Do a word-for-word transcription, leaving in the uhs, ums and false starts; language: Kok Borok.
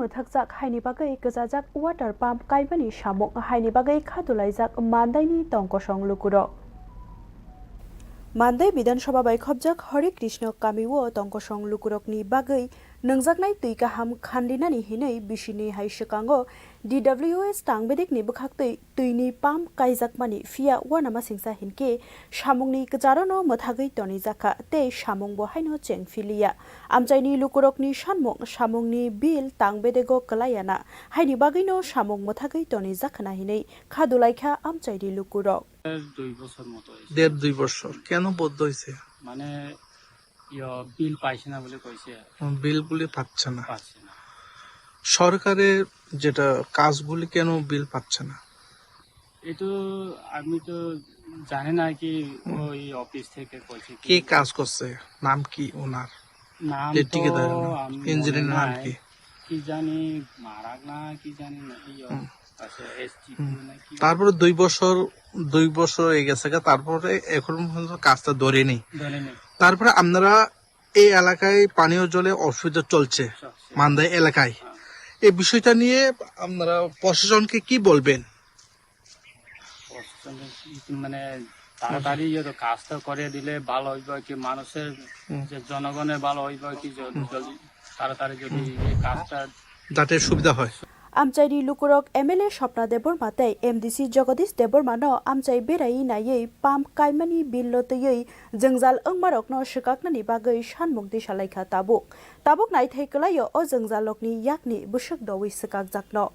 Mwthakjak haini bagwi kwchajak water pump kaimani samung haini bagwi khatulaijak Mandaini tongkosong lukurok. Mandai Bidhan Sabha bai khopjak Hare Krishna kamio tongkosong lukurokni bagwi nungjaknai twi kaham khandinani hinwi bisini hai swkango D W S tangbedekni bwkhaktwi twini pump kaijakmani, phiya uanamasingcha hinkhe samungni kwcharono mwthagwi tonijakha tei samungbo haino chengphiliya. Amchaini lukurokni sanmung, samungni bill tangbedego kwlaiya na, haini bagwino samung mwthagwi tonijakhana hinwi khadulaikha amchaini lukurok. দেড় দুই বছর মতো হয়েছে। দেড় দুই বছর। কেন বন্ধ হয়েছে? মানে, ইয়ো, বিল পাইছে না বলে কইছে। হুম, বিলগুলি পাচ্ছে না। পাচ্ছে না। সরকারের যেটা কাজগুলি কেন বিল পাচ্ছে না? এ তো আমি তো জানি না কি হুম। ওই অফিস থেকে কইছে কি। কে কাজ করছে? নাম কি ওনার? নাম যে তো ঠিকাদার, আমি ইঞ্জিনিয়ার মনে নাম নাই। কি? কি জানি মারাক না কি জানি না, ইয়ো। হুম। আচ্ছা, এসটিপি হুম। নাকি? তারপরে দুই বছর, দুই বছর হয়ে গেছে গা, তারপরে এখন পর্যন্ত কাজটা ধরেনি। ধরেনি। তারপরে আপনারা এই এলাকায় পানীয় জলে অসুবিধা চলছে, চলছে। মান্দাই এলাকায়। হ্যাঁ। এই বিষয়টা নিয়ে আপনারা প্রশাসনকে কি বলবেন? প্রশাসনকে কি, মানে, তাড়াতাড়ি ইয়ে তো কাজটা করে দিলে ভালো হইব কি, মানুষের হুম। যে জনগণের ভালো হইব কি, জ-, হুম। জলদি তাড়াতাড়ি যদি হুম। এই কাজটা যাতে সুবিধা হয়। Amchaini lukurok M L A Swapna Debbarma tei M D C Jagadish Debbarma no amchai berai naiwi pump kaimani bill no twiwi jwngjal wngmarokno swkaknani bagwi sanmung tisalaikha tabuk. Tabuk naithai kwlaio o jwngjalrokni yakni bwswk doui swkakjakno.